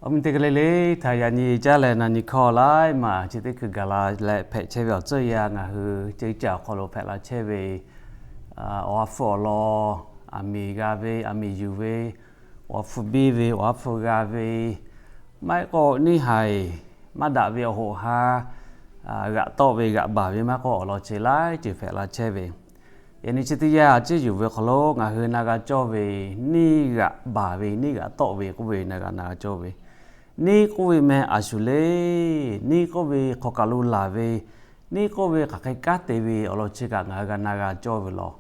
Awˬ miˇ teˇ g'aˇ le le htaꞈ yaꞈ nyi caˇ leh na nyi hkawˇ laiˉ maˬ chi teˇ hkui gaˬ la leh hpehꞈ chehˇ ve awˬ tcuhˇ yaˇ ngaˬ hui ceh caˬ awˬ hk'aw lo hpehꞈ la chehˇ ve, awˬ ha hpu awˬ lawn, aˬ miˍ g'a ve, aˬ miˍ yuˬ ve, awˬ ha hpu biˇ ve, awˬ ha hpu g'a ve, maˇ heˆ k'o neˇ haiˬ maˇ daꞈ ve awˬ hoꞈ ha g'aꞈ tawˆ ve g'aꞈ baˬ ve maˇ k'oˆ, awˬ lawn chi laiˉ ceuˬ hpehꞈ la chehˇ ve. Yaꞈ nyi chi teˇ yanˇ a ciˉ yuˬ ve hk'aw lo ngaˬ hui na g'a cawˇ ve, neˇ g'aꞈ baˬ ve, neˇ g'aꞈ tawˆ ve k'oˆ ve na g'a na g'a cawˇ ve. Neˇ k'oˆ ve meh a shuˍ le. Neˇ k'oˆ ve hk'aw kaˬ lo laˬ ve, neˇ k'oˆ ve hk'aˬ hk'e kanˉ te ve awˬ lawn chi kaꞈ ngaˬ hui g'a na g'a cawˇ ve law.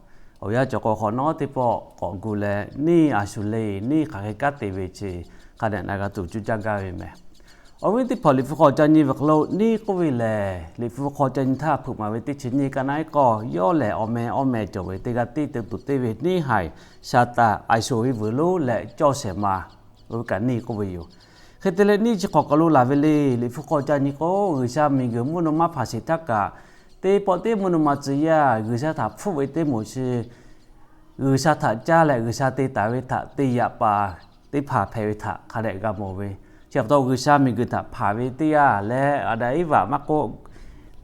Awˬ yanˇ cawˬ k'o hk'awꞈ nawˉ teˇ pawˆ k'awꞈ gu leh neˇ a shuˍ le, neˇ hk'aˬ hk'e kanˉ te ve chi hk'a dehꞈ na g'a tuˬ cuˇ caˇ gaˇ ve meh. Awˬ viˉ teˇ hpaˍ, Liꞈ hpu hk'aw ca nyi ve hk'aw lo neˇ k'oˆ ve lehˬ, Liꞈ hpu hk'aw ca nyi htaˇ hpeuꞈ maˍ ve teˇ chi nyiˇ ka naˉ k'awˇ yawˇ lehˬ awˬ meh awˬ meh cawˬ ve teˇ g'aˇ tiˉ te tuˬ te ve neˇ haiˬ, Saˍtanˍ, Aiˍ sho-e vuiˬ lonˉ leh cawˇ shehˍ ma, oˇ ve kaꞈ neˇ k'oˆ ve yoˬ. Hk'e te leh neˇ chi hk'awꞈ kaˬ lo laˬ ve le. Liꞈ hpu hk'aw ca nyi k'o, G'uiˬsha miˬguiˬ mvuhˇ naw ma hpanˍ sheˍ htaˇ kaꞈ, teˇ pawˆ teˇ mvuhˇ naw ma tcuh yaˇ G'uiˬsha htaꞈ hpfuhˆ ve teˇ moˍ chi G'uiˬsha htaꞈ caˇ leh G'uiˬsha te taˍ ve htaꞈ te yaꞈ paˍ teˇ hpaˍ hpehꞈ ve htaꞈ hk'a dehꞈ g'a mawˬ ve. Chi pa taw G'uiˬsha miˬguiˬ htaꞈ hpanˍ ve teˇ g'aˇ leh Aˍdanˍ Eˇvaꞈ maˇ k'oˆ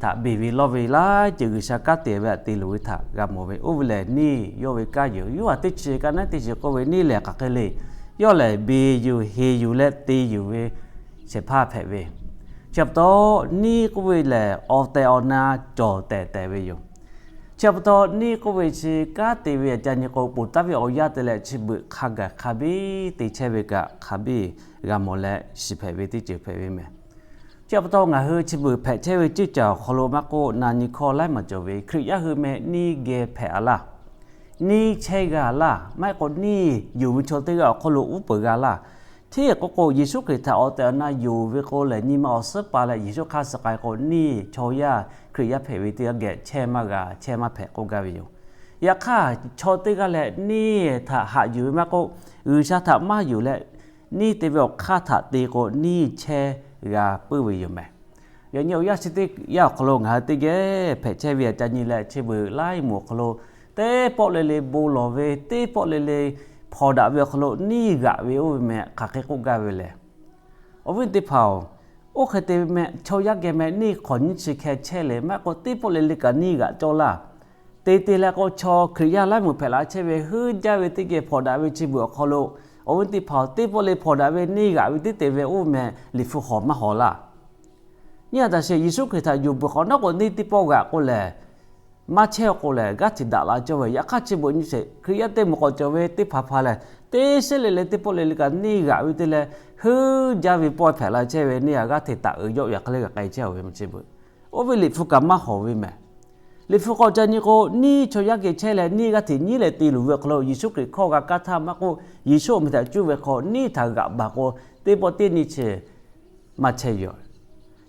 htaꞈ beˬ ve lawˇ ve laiˉ ceuˬ G'uiˬsha kanˉ te ve htaꞈ te loˍ ve htaꞈ g'a mawˬ ve. Oˇ ve lehˬ neˇ yawˇ ve kanˉ yoˬ. Yoˇhanˬ teˇ chi ka naˉ teˇ chi k'oˆ ve neˇ lehˬ hk'aˬ hk'e le. Yawˇ lehˬ beˬ yuˬ, heˍ yuˬ leh te yuˬ ve shehˍ hpaˇ hpehꞈ ve. Chi pa taw neˇ k'oˆ ve lehˬ awˬ tehˬ awˬ na cawˬ tehˬ tehˬ ve yoˬ. Chi pa taw neˇ k'oˆ ve chi kanˉ te ve a ca nyi k'o, ponˬ taˍ ve awˬ yanˇ te leh chi beuꞈ hk'a gaˬ hk'a biˇ te chehˇ ve kaꞈ hk'a biˇ g'a mawˬ leh shiˍ hpehꞈ ve teˇ ceuˬ hpehꞈ ve meh. Chi pa taw ngaˬ hui chi beuꞈ hpehꞈ chehˇ ve ceuˬ caˬ awˬ hk'aw lo maˇ k'oˆ, na nyi hkawˇ laiˉ maˬ cawˬ ve Hkriꞈ yaˇ hui meh neˇ geh hpehꞈ a laˇ. Neˇ chehˇ g'a laˇ. Maˇ heˆ k'o neˇ yonˍ ve chaw teˇ g'aˇ awˬ hk'aw lo uˉ peunˍ g'a laˇ. Hteˇ k'o k'o Yeˍsuˆ Hkriꞈ htaꞈ awˬ tehˬ awˬ na yonˍ ve k'o lehˬ, nyi ma awˬ suhˉ pa leh Yeˍsuˆ hk'aˇ suh k'ai k'o, neˇ chaw yaˇ Hkriꞈ yaˇ hpehꞈ ve teˇ g'aˇ geh chehˇ maˇ g'a, chehˇ maˇ hpehꞈ k'oˆ gaˇ ve yoˬ. Yaꞈ hk'aˇ chaw teˇ g'aˇ leh neˇ htaꞈ haꞈ yuˬ ve maˇ k'oˆ, G'uiˬsha htaꞈ maˇ yonˍ leh neˇ te ve awˬ hk'aˇ htaꞈ te k'o, neˇ chehˇ g'a puiˉ ve yoˬ meh. Yaꞈ nyi awˬ yanˇ chi teˇ yanˇ awˬ hk'aw lo ngaˬ hui teˇ geh hpehꞈ chehˇ ve a ca nyi leh chi beuꞈ laiˉ moˍ awˬ hk'aw lo teˇ pawˆ le le bon lawˬ ve, teˇ pawˆ le le hpawnˬ daꞈ ve awˬ hk'aw lo neˇ g'aꞈ ve oˇ ve meh hk'aˬ hk'e k'oˆ gaˇ ve lehˬ, awˬ viˉ teˇ hpaˍ-oˬ, oˇ hk'e te ve meh chaw yaˇ geh meh neˇ hk'awꞈ nyiˇ chi hkeh chehˇ le. Maˇ heˆ k'o teˇ pawˆ le le kaꞈ neˇ g'aꞈ cawˇ laˇ. Te te leh k'o chaw Hkriꞈ yaˇ laiˉ moˍ hpehꞈ la chehˇ ve heuˉ jaˇ ve teˇ geh hpawnˬ daꞈ ve chi beuꞈ awˬ hk'aw lo, awˬ viˉ teˇ hpaˍ-oˬ, teˇ pawˆ le hpawnˬ daꞈ ve neˇ g'aꞈ ve teˇ te ve oˇ meh Liꞈ hpu hk'aw maˇ hawˍ laˇ. Nyi a taꞈ sheˍ, Yeˍsuˆ Hkriꞈ htaꞈ yonˍ peuˬ hk'awꞈ nawˉ k'o neˇ teˇ pawˆ g'aꞈ k'o lehˬ, maˇ chehˇ k'o lehˬ g'aˇ hteꞈ daꞈ la cawˇ ve. Yaꞈ hk'aˇ chi beuꞈ nyi sheˍ, Hkriꞈ yaˇ teˇ moˍ k'awꞈ cawˬ ve teˇ hpaˍ hpaˍ lehˬ, teˇ sheˉ le le teˇ pawˆ le le kaꞈ neˇ g'aꞈ ve te leh heuˉ jaˇ ve pawehˇ hpehꞈ la chehˇ ve neˇ a g'aˇ hteꞈ taꞈ uiˍ yawˆ yaꞈ hk'e le kaꞈ k'ai chehˇ ve meh chi beuꞈ. Oˇ ve Liꞈ hpu kaꞈ maˇ hawˍ ve meh. Liꞈ hpu k'awꞈ ca nyi k'o, neˇ chaw yaˇ geh chehˇ leh neˇ g'aˇ hteꞈ nyiˉ leh te luˬ ve awˬ hk'aw lo Yeˍsuˆ Hkriꞈ hkawˇ g'a kaˇ htaˇ maˇ k'oˆ, Yeˍsuˆ awˬ meh htaꞈ cuˇ ve hk'aw neˇ htaꞈ g'aꞈ baˬ k'o, teˇ pawˆ teˇ neˇ chi maˇ chehˇ yoˬ.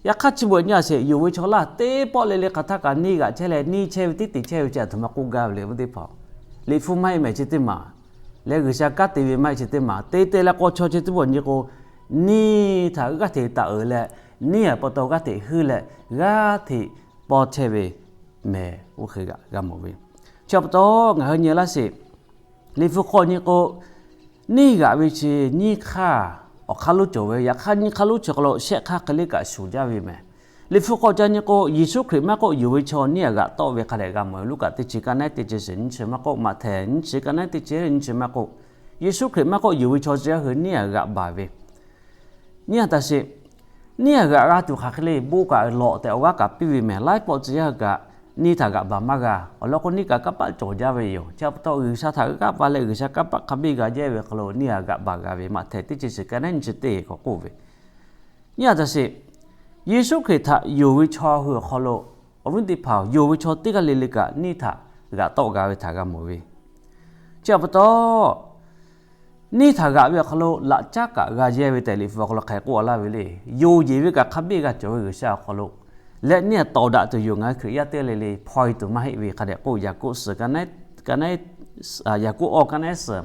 Yaꞈ hk'aˇ chi beuꞈ nyi a sheˍ, yonˍ ve chaw laˇ teˇ pawˆ le le hk'aˬ htaˇ kaꞈ neˇ g'aꞈ chehˇ leh neˇ chehˇ ve tiˉ te chehˇ ve chi a htoꞈ ma k'oˆ gaˇ ve le, awˬ viˉ teˇ hpaˍ-oˬ. Liꞈ hpu maˇ heˆ meh chi teˇ maˬ leh G'uiˬsha kanˉ te ve maˇ heˆ chi teˇ maˬ te te leh k'o chaw chi teˇ pawˆ nyi k'o, neˇ htaꞈ g'aˇ hteꞈ taꞈ uiˍ leh, neˇ a pa taw g'aˇ hteꞈ heuˆ leh g'aˇ hteꞈ pawˇ chehˇ ve meh oˇ hk'e g'a mawˬ ve. Chi pa taw ngaˬ hui nyi laˇ sheˍ. Liꞈ hpu k'awꞈ nyi k'o, neˇ g'aꞈ ve chi nyiˇ hk'aˇ awˬ hk'aˇ lonˉ cawˬ ve. Yaꞈ hk'aˇ nyiˇ hk'aˇ lonˉ chi hk'aw lo shehˆ hk'aˇ hk'e le kaꞈ shuˍ jaˇ ve meh. Liꞈ hpu k'awꞈ ca nyi k'o, Yeˍsuˆ Hkriꞈ maˇ k'oˆ, yonˍ ve chaw neˇ a g'aꞈ tawˆ ve hk'a dehꞈ g'a mawˬ ve. Luˉkaꞈ teˇ chi ka naˉ teˇ chi suhˍ nyiˇ chi maˇ k'oˆ, Maꞈhtehˍ nyiˇ chi ka naˉ teˇ chi nyiˇ chi maˇ k'oˆ, Yeˍsuˆ Hkriꞈ maˇ k'oˆ, yonˍ ve chaw chi a hui neˇ a g'aꞈ baˬ ve. Nyi a taꞈ sheˍ. Neˇ a g'aꞈ g'a tuˬ hk'aˬ hk'e le, bon kaꞈ lawꞈ tehꞈ awˬ g'aˇ kaꞈ piˇ ve meh. Laiˉ pawˆ tcuh yaˇ hui kaꞈ neˇ htaꞈ g'aꞈ baˬ maˇ g'a. Awˬ lawn k'o neˇ kaꞈ kanˇ paˆ cawˬ jaˇ ve yoˬ. Chi pa taw G'uiˬsha htaꞈ g'aˇ va leh G'uiˬsha kanˇ paˆ hk'a biˇ g'a jehˇ ve hk'aw lo neˇ a g'aꞈ baˬ g'a ve. Maꞈhtehˍ teˇ chi suhˍ ka naˉ nyi chi teˇ hk'awꞈ k'oˆ ve. Nyi a taꞈ sheˍ. Yeˍsuˆ Hkriꞈ htaꞈ yonˍ ve chaw hui awˬ hk'aw lo, awˬ viˉ teˇ hpaˍ-oˬ, yonˍ ve chaw teˇ g'aˇ le le kaꞈ neˇ htaꞈ g'aꞈ tawˆ g'a ve htaꞈ g'a mawˬ ve. Chi pa taw neˇ htaꞈ g'aꞈ ve awˬ hk'aw lo laꞈ caˉ kaꞈ g'a jehˇ ve tehꞈ Liꞈ hpu awˬ hk'aw lo hk'aˬ hk'e k'oˆ a laˇ ve le. Yonˍ yeˬ ve kaꞈ hk'a biˇ g'a cawˬ ve G'uiˬsha awˬ hk'aw lo leh neˇ a tawˍ daꞈ tuˬ yoˬ. Ngaˬ hui Hkriꞈ yaˇ teˇ g'aˇ le le hpaw e tuˬ maˇ heˆ ve hk'a dehꞈ k'oˆ, Yaˍkoˆ suhˍ ka naˉ, Yaˍkoˆ awˬ ka naˉ suhˍ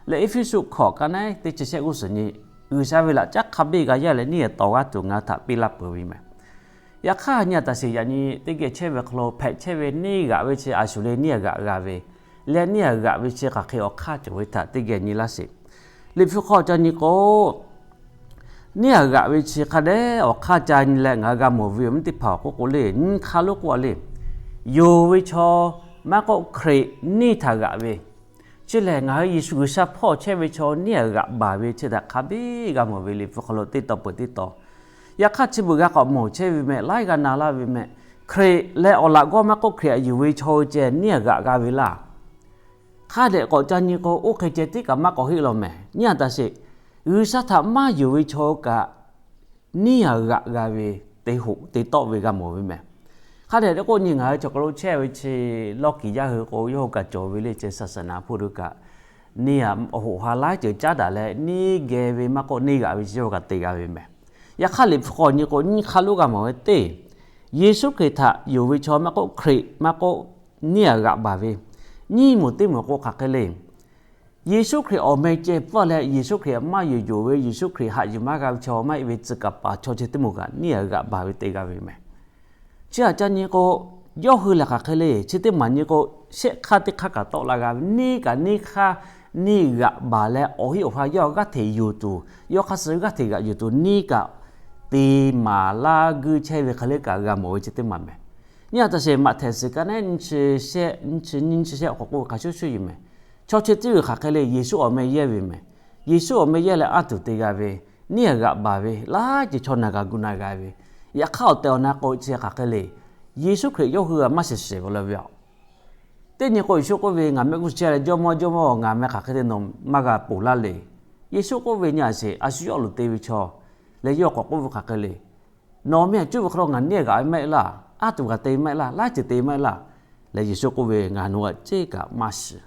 leh Eˇfeˇsuꞈ hkawꞈ ka naˉ teˇ chi shehˆ g'uˇ suhˍ nyi, G'uiˬsha ve laꞈ caˉ hk'a biˇ g'a yaˇ leh neˇ a tawˍ g'aˇ tuˬ ngaˬ hui htaꞈ piˇ laˇ peuˬ ve meh. Yaꞈ hk'aˇ nyi a taꞈ sheˍ, yaꞈ nyi teˇ geh chehˇ ve hk'aw lo hpehꞈ chehˇ ve neˇ g'aꞈ ve chi a shuˍ le neˇ a g'aꞈ g'a ve, leh neˇ a g'aꞈ ve chi hk'aˬ hk'e awˬ hk'aˇ cawˬ ve htaꞈ teˇ geh nyi laˇ sheˍ. Liꞈ hpu hk'aw ca nyi k'o, Neˇ aꞈ g'aꞈ ve chi hk'a dehꞈ awˬ hk'aˇ ca nyi leh ngaˬ hui g'a mawˬ ve awˬ viˉ teˇ hpaˍ awˬ k'oˆ k'o le, nyi hk'a lo k'oˆ a le, yonˍ ve chaw maˇ k'oˆ, Hkriꞈ neˇ htaꞈ g'aꞈ ve, chi lehˬ ngaˬ hui Yeˍsuˆ G'uiˬsha hpawˇ chehˇ ve chaw neˇ aꞈ g'aꞈ baˬ ve chi htaꞈ hk'a biˇ g'a mawˬ ve Liꞈ hpu hk'aw lo teˇ taw peuˬ teˇ taw. Yaꞈ hk'aˇ chi beuꞈ g'a k'awꞈ mawˬ chehˇ ve meh, laiˉ g'a na laˇ ve meh, Hkriꞈ leh awˬ laꞈ g'awˇ maˇ k'oˆ, Hkriꞈ aꞈ yonˍ ve chaw hui ceh neˇ aꞈ g'aꞈ g'a ve laˇ. Hk'a dehꞈ k'awꞈ ca nyi k'o, oˇ hk'e ceh tiˉ kaꞈ maˇ k'awꞈ heˆ law meh. Nyi a taꞈ sheˍ, G'uiˬsha htaꞈ maˇ yonˍ ve chaw kaꞈ neˇ aꞈ g'aꞈ g'a ve, te hoꞈ te tawˆ ve g'a mawˬ ve meh. Hk'a dehꞈ k'oˆ nyi, ngaˬ hui chaw hk'aw lo chehˇ ve chi lawˇ kiˍ yaˇ hui k'o, yawˇ hui kaꞈ cawˬ ve le ceh, saˍsaˍnaˍ hpu hui kaꞈ neˇ aꞈ awˬ hoꞈ ha laiˉ ceuˬ caˉ daꞈ leh neˇ geh ve maˇ k'oˆ, neˇ g'aꞈ ve chi yawˇ hui kaꞈ te g'a ve meh. Yaꞈ hk'aˇ Liꞈ hpu hk'aw nyi k'o, nyi hk'a lo g'a mawˬ ve teˇ, Yeˍsuˆ Hkriꞈ htaꞈ yonˍ ve chaw maˇ k'oˆ, Hkriꞈ maˇ k'oˆ, neˇ aꞈ g'aꞈ baˬ ve, nyiˇ moˍ teˇ moˍ k'o hk'aˬ hk'e le. Yeˍsuˆ Hkriꞈ awˬ meh ceh pfuhˇ leh Yeˍsuˆ Hkriꞈ maˇ yonˍ yonˍ ve, Yeˍsuˆ Hkriꞈ haꞈ yuˬ maˇ g'a ve chaw, maˇ heˆ ve tcuh kaˍ paˍ chaw chi teˇ moˍ kaꞈ neˇ aꞈ g'aꞈ baˬ ve te g'a ve meh. Chi htaꞈ ca nyi k'o, yawˇ hui lehˬ hk'aˬ hk'e le, chi teˇ maˬ nyi k'o, shehˆ hk'aˇ teˇ hk'aˇ kaꞈ tawˆ la g'a ve, neˇ kaꞈ neˇ hk'aˇ neˇ g'aꞈ baˬ leh awˬ heˆ awˬ ha yawˇ g'aˇ hteꞈ yuˬ tuˬ, yawˇ hk'aˇ suh g'aˇ hteꞈ g'aꞈ yuˬ tuˬ neˇ kaꞈ te maˍ laˇ g'uiˇ chehˇ ve hk'e le kaꞈ g'a mawˬ ve chi teˇ maˬ meh. Nyi a taꞈ sheˍ, Maꞈhtehˍ suhˍ ka neˉ nyiˇ chi shehˆ, nyiˇ chi nyiˇ nyiˇ chi shehˆ awˬ hk'aw k'oˆ ve hk'a shuˍ shuˍ yoˬ meh. Chaw chi teˇ g'uiˬ hk'aˬ hk'e le, Yeˍsuˆ awˬ meh yehˇ ve meh. Yeˍsuˆ awˬ meh yehˇ leh anˇ tuˬ te g'a ve, neˇ aꞈ g'aꞈ baˬ ve, laiˉ ceuˬ chaw na g'a gu na g'a ve. Yaꞈ hk'aˇ awˬ tehˬ awˬ na k'o chi hk'aˬ hk'e le, Yeˍsuˆ Hkriꞈ yawˇ hui g'a maˇ shiˍ shiˍ ve la ve aꞈ. Teˇ nyi k'o Yeˍsuˆ k'oˆ ve, Ngaˬ mehˆ g'uˇ suhˍ chehˇ leh Jawˇmawˇ, Jawˇmawˇ, ngaˬ meh hk'aˬ hk'e te nawˬ maˇ g'a ponˬ laˇ le. Yeˍsuˆ k'oˆ ve, Nyi a sheˍ, a shu yawˇ loˍ te ve chaw leh yawˇ k'awꞈ k'oˆ ve hk'aˬ hk'e le, Nawˬ meh aꞈ cuˇ ve hk'aw lo ngaˬ neˇ g'aꞈ ve maˇ heˆ laˇ, anˇ tuˬ g'a te maˇ heˆ laˇ, laiˉ ceuˬ te maˇ heˆ laˇ. Leh Yeˍsuˆ k'oˆ ve, Ngaˬ nawˬ hui htaꞈ ceˉ kaꞈ maˇ shiˍ.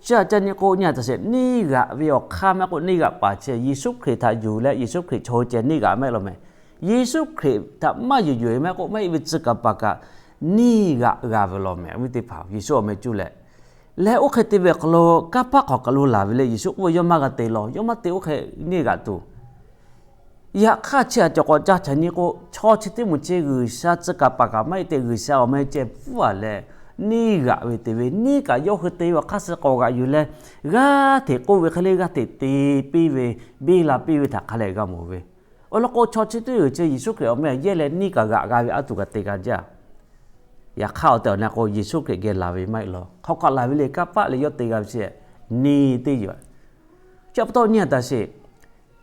Chi htaꞈ ca nyi k'o, nyi a taꞈ sheˍ, neˇ g'aꞈ ve awˬ hk'aˇ maˇ k'oˆ, neˇ g'aꞈ paˍ chi Yeˍsuˆ Hkriꞈ htaꞈ yuˬ leh Yeˍsuˆ Hkriꞈ chaw hui ceh neˇ g'aꞈ maˇ heˆ law meh. Yeˍsuˆ Hkriꞈ htaꞈ maˇ yuˬ yuˬ maˇ k'oˆ, maˇ heˆ ve tcuh kaˍ paˍ kaꞈ neˇ g'aꞈ g'a ve law meh. Awˬ viˉ teˇ hpaˍ, Yeˍsuˆ awˬ meh cuˇ leh, leh oˇ hk'e te ve awˬ hk'aw lo kanˇ paˆ hk'aˬ kaˬ lo laˬ ve le. Yeˍsuˆ k'oˆ ve, Yawˇ maˇ g'a te law, yawˇ maˇ te oˇ hk'e neˇ g'aꞈ tuˬ. Yaꞈ hk'aˇ chi htaꞈ cawˬ k'awꞈ ca htaꞈ nyi k'o, chaw chi teˇ moˍ chi G'uiˬsha tcuh kaˍ paˍ kaꞈ maˇ heˆ tehꞈ, G'uiˬsha awˬ meh ceh pfuhˇ a leh neˇ g'aꞈ ve te ve, neˇ kaꞈ yawˇ hui te ve awˬ hk'aˇ suh k'awꞈ g'aꞈ yuˬ leh, g'aˇ hteꞈ k'oˆ ve hk'e le g'aˇ hteꞈ te piˇ ve, biˇ la piˇ ve htaꞈ hk'a lehꞈ g'a mawˬ ve. Awˬ lawn k'o, chaw chi teˇ g'uiˬ chi Yeˍsuˆ Hkriꞈ awˬ meh yehˇ leh neˇ kaꞈ g'aꞈ g'a ve, anˇ tuˬ kaꞈ te g'a jaˇ. Yaꞈ hk'aˇ awˬ tehˬ awˬ na k'o, Yeˍsuˆ Hkriꞈ geh laˬ ve maˇ heˆ law. Hk'aw kaꞈ laˬ ve le, kanˇ paˆ leh yawˇ te g'a ve chi neˇ teˇ yoˬ. Chi pa taw nyi a taꞈ sheˍ,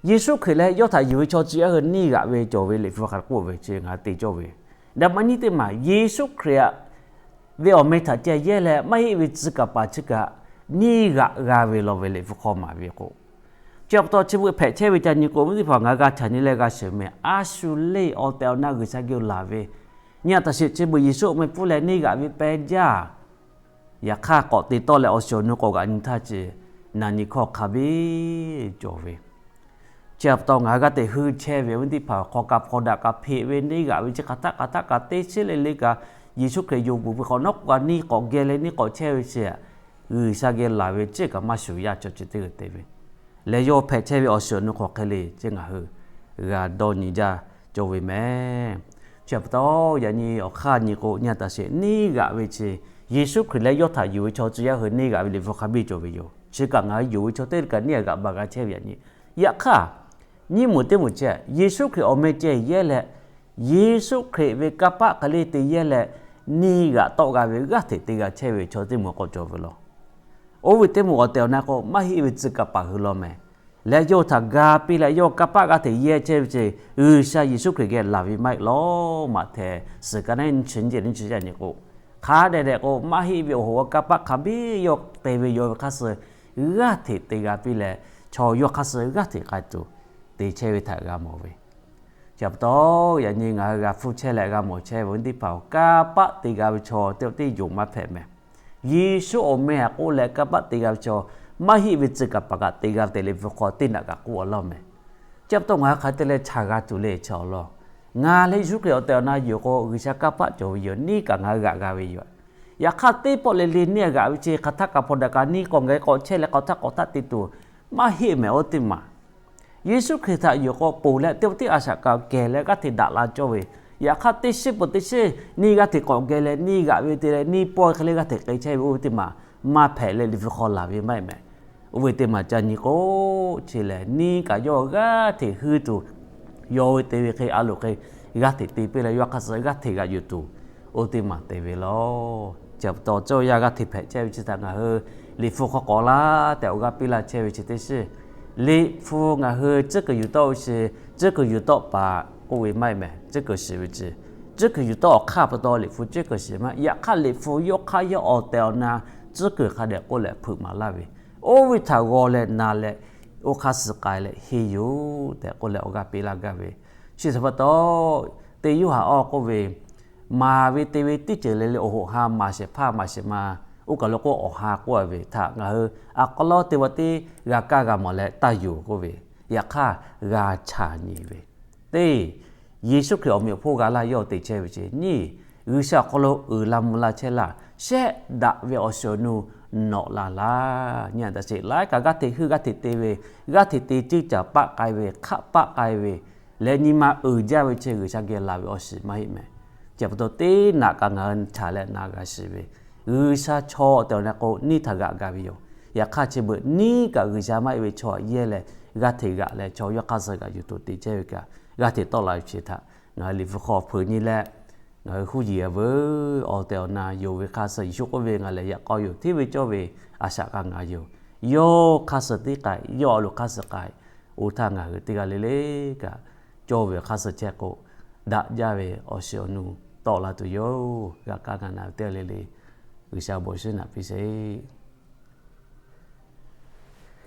Yeˍsuˆ Hkriꞈ leh yawˇ htaꞈ yuˬ ve chaw chi yaˇ hui neˇ g'aꞈ ve cawˬ ve Liꞈ hpu hk'a k'oˆ ve chi ngaˬ hui te cawˇ ve. Daꞈ maˇ nyiˇ teˇ maˬ, Yeˍsuˆ Hkriꞈ ve awˬ meh htaꞈ ceh yehˇ leh maˇ heˆ ve tcuh kaˍ paˍ chi kaꞈ neˇ g'aꞈ g'a ve law ve Liꞈ hpu hk'aw maˍ ve k'o, chi pa taw chi beuꞈ hpehꞈ chehˇ ve ca nyi k'o, awˬ viˉ teˇ hpaˍ, ngaˬ hui g'a htaꞈ nyi leh g'a shiˍ meh, a shu leˇ awˬ tehˬ awˬ na G'uiˬsha geh laˬ ve. Nyi a taꞈ sheˍ, chi beuꞈ Yeˍsuˆ awˬ meh pfuhˇ leh neˇ g'aꞈ ve peh jaˇ. Yaꞈ hk'aˇ k'awꞈ te tawˆ leh awˬ shiˍ awˬ nu k'awꞈ g'aꞈ nyi htaˇ ceh, na nyi hkawˇ hk'a biˇ cawˬ ve. Chi pa taw ngaˬ hui g'aˇ hteꞈ heuˆ chehˇ ve awˬ viˉ teˇ hpaˍ, hk'aw kaꞈ hpawnˬ daꞈ kaꞈ hpeꞈ ve, neˇ g'aꞈ ve chi hk'aˬ htaˆ hk'aˬ htaˆ kaꞈ teˇ shiˉ le le kaꞈ, Yeˍsuˆ Hkriꞈ yonˍ peuˬ ve hk'awꞈ nawˉ k'o kaꞈ neˇ k'awꞈ geh leh neˇ k'awꞈ chehˇ ve chi, G'uiˬsha geh laˬ ve ceˇ kaꞈ maˇ shuˍ yaˇ chaw chi teˇ g'uiˬ te ve. Leh yawˇ hpehꞈ chehˇ ve awˬ shiˍ awˬ nu hk'aw hk'e le ceˇ ngaˬ hui g'a dawˇ nyi jaˇ cawˇ ve meh. Chi pa taw yaꞈ nyi awˬ hk'aˇ nyi k'o, nyi a taꞈ sheˍ, neˇ g'aꞈ ve chi Yeˍsuˆ Hkriꞈ leh yawˇ htaꞈ yuˬ ve chaw tcuh yaˇ hui neˇ g'aꞈ ve Liꞈ hpu hk'a biˇ cawˬ ve yoˬ. Chi kaꞈ ngaˬ hui yonˍ ve chaw teˇ g'aˇ kaꞈ neˇ g'aꞈ baˬ g'a chehˇ ve yaꞈ nyi. Yaꞈ hk'aˇ, nyiˇ moˍ teˇ moˍ ceh, Yeˍsuˆ Hkriꞈ awˬ meh ceh yehˇ leh, Yeˍsuˆ Hkriꞈ ve kanˇ paˆ hk'e le te yehˇ leh, neˇ g'aꞈ tawˆ g'a ve g'aˇ hteꞈ te g'a chehˇ ve chaw teˇ moˍ k'awꞈ cawˬ ve law. Oˇ ve teˇ moˍ awˬ tehˬ awˬ na k'o, maˇ heˆ ve tcuh kaˍ paˍ hui law meh. Leh yawˇ htaꞈ ga piˇ leh yawˇ kanˇ paˆ g'aˇ hteꞈ yehˇ chehˇ ve ceh, G'uiˬsha Yeˍsuˆ Hkriꞈ geh laˬ ve maˇ heˆ law. Maꞈhtehˍ suhˍ ka neˉ nyiˇ chi nyiˇ chi nyiˇ chi yaˇ nyi k'o, hk'a dehꞈ dehꞈ k'o, maˇ heˆ ve awˬ hoꞈ awˬ kanˇ paˆ hk'a biˇ yawˇ te ve yaw ve hk'aˇ suh g'aˇ hteꞈ te g'a piˇ leh, chaw yawˇ hk'aˇ suh g'aˇ hteꞈ k'ai tuˬ te chehˇ ve htaꞈ g'a mawˬ ve. Chi pa taw, yaꞈ nyi ngaˬ hui g'a hpfuhˇ chehˇ leh g'a mawˬ chehˇ ve awˬ viˉ teˇ hpaˍ, awˬ kanˇ paˆ te g'a ve chaw teˇ g'aˇ teˇ yonˍ maˇ hpehꞈ meh. Yeˍsuˆ awˬ meh htaꞈ k'oˆ leh kanˇ paˆ te g'a ve chaw, maˇ heˆ ve tcuh kaˍ paˍ kaꞈ te g'a ve tehꞈ Liꞈ hpu hk'aw teˇ naꞈ kaꞈ k'oˆ a laˇ meh. Chi pa taw ngaˬ hui hk'aˬ hk'e te leh chaˬ g'a tuˬ le chi awˬ lawn. Ngaˬ leh Yeˍsuˆ Hkriꞈ awˬ tehˬ awˬ na yoˬ k'o, G'uiˬsha kanˇ paˆ cawˬ ve yoˬ, neˇ kaꞈ ngaˬ hui g'aꞈ g'a ve yoˬ. Yaꞈ hk'aˇ teˇ pawˆ le le neˇ g'aꞈ ve chi hk'aˬ htaˆ kaꞈ hpawnˬ daꞈ kaꞈ neˇ k'awꞈ geh k'awꞈ chehˇ leh k'awꞈ htaˆ k'awꞈ htaˆ te tuˬ maˇ heˆ meh. Oˇ teˇ maˬ Yeˍsuˆ Hkriꞈ htaꞈ yuˬ k'o, ponˬ leh teˇ pawˆ teˇ a shaꞈ kaꞈ kehˬ leh g'aˇ hteꞈ daꞈ la cawˇ ve. Yaꞈ hk'aˇ teˇ shiˉ peuˬ teˇ shiˉ neˇ g'aˇ hteꞈ k'awꞈ geh leh neˇ g'aꞈ ve te leh neˇ pawehˇ hk'e le g'aˇ hteꞈ k'ai chehˇ ve oˇ ve teˇ maˬ maˇ hpehꞈ leh Liꞈ hpu hk'aw laˬ ve maˇ heˆ meh. Oˇ ve teˇ maˬ ca nyi k'o, chi lehˬ neˇ kaꞈ yawˇ g'aˇ hteꞈ heuˆ tuˬ, yawˇ ve te ve hk'e a loˍ hk'e g'aˇ hteꞈ te piˇ leh, yawˇ hk'aˇ suh g'aˇ hteꞈ g'aꞈ yuˬ tuˬ, oˇ teˇ maˬ te ve law. Chi pa taw, cawˇ yaˇ g'aˇ hteꞈ hpehꞈ chehˇ ve chi htaꞈ ngaˬ hui Liꞈ hpu hk'aw k'awꞈ laˇ tehꞈ awˬ g'aˇ piˇ laˇ chehˇ ve chi teˇ shiˍ. Liꞈ hpu ngaˬ hui tcuhˉ kuiˬ yuˬ tawˆ ve chi, tcuhˉ kuiˬ yuˬ tawˆ paˍ k'oˆ ve maˇ heˆ mehˍ. Tcuhˉ kuiˬ shiˍ ve chi, tcuhˉ kuiˬ yuˬ tawˆ awˬ hk'aˇ pa taw Liꞈ hpu tcuhˉ kuiˬ shiˍ maˇ. Yaꞈ hk'aˇ Liꞈ hpu yawˇ hk'aˇ yawˇ awˬ tehˬ awˬ na tcuhˉ kuiˬ hk'a dehꞈ k'oˆ leh hpeuꞈ maˍ laˇ ve, oˇ ve htaꞈ g'aw leh na leh, oˇ hk'aˇ suh k'ai leh henˇ yoˬ tehꞈ k'oˆ leh awˬ g'aˇ piˇ laˇ gaˇ ve. Chi htaꞈ pa taw, teˇ Yoˇhanˬ awˬ k'oˆ ve, maˍ ve te ve teˇ ceuˬ le le awˬ hoꞈ ha maˍ shehˍ hpaˇ maˍ shehˍ ma, oˇ kaˬ lo k'o awˬ ha k'oˆ ve htaꞈ ngaˬ hui a k'aw lawˉ teˇ va teˇ g'a kaˇ g'a mawˬ leh taˇ yonˍ k'oˆ ve, yaꞈ hk'aˇ g'a chaꞈ nyi ve, teˇ Yeˍsuˆ Hkriꞈ awˬ meꞈ awˬ hponˇ g'a laˇ yawˇ te chehˇ ve chi nyiˇ, G'uiˬsha awˬ hk'aw lo uiˍ la mvuh la chehˇ laˇ, shehˆ daꞈ ve awˬ shiˍ awˬ nu nawꞈ la laˇ. Nyi a daꞈ sheˍ laiˉ kaꞈ g'aˇ hteꞈ heuˆ g'aˇ hteꞈ te ve, g'aˇ hteꞈ te ceuˇ caˍ paˆ k'ai ve, hk'aˆ paˆ k'ai ve, leh nyi ma uiˍ jaˇ ve chi G'uiˬsha geh laˬ ve awˬ shiˍ maˇ heˆ mehˍ. Chi pa taw teˇ naꞈ kaꞈ ngaˬ hui chaꞈ leh na g'a shiˍ ve, G'uiˬsha chaw tehꞈ awˬ na k'o neˇ htaꞈ g'aꞈ gaˇ ve yoˬ. Yaꞈ hk'aˇ chi beuꞈ neˇ kaꞈ G'uiˬsha maˇ heˆ ve chaw yehˇ leh g'aˇ hteꞈ g'aꞈ leh chaw yawˇ hk'aˇ suh g'aꞈ yuˬ tuˬ te chehˇ ve kaꞈ g'aˇ hteꞈ tawˆ la ve chi htaꞈ ngaˬ hui Liꞈ hpu hk'aw hpeuꞈ nyi leh, ngaˬ hui huˉ yiˍ a veuˬ. Awˬ tehˬ awˬ na yonˍ ve hk'aˇ suh Yeˍsuˆ k'oˆ ve, Ngaˬ lehˬ yaꞈ k'aw yoˬ, hteˇ ve cawˇ ve a shaꞈ k'a ngaˬ yoˬ. Yawˇ hk'aˇ suh tiˉ k'ai, yawˇ a loˍ hk'aˇ suh k'ai. Oˇ htaˇ ngaˬ hui teˇ g'aˇ le le kaꞈ cawˇ ve hk'aˇ suh chehˇ k'o, daꞈ jaˇ ve awˬ shiˍ awˬ nu tawˆ la tuˬ yoˬ. G'a kaˇ g'a na ve teˇ g'aˇ le le, G'uiˬsha bon shiˉ naꞈ piˇ sheˍ.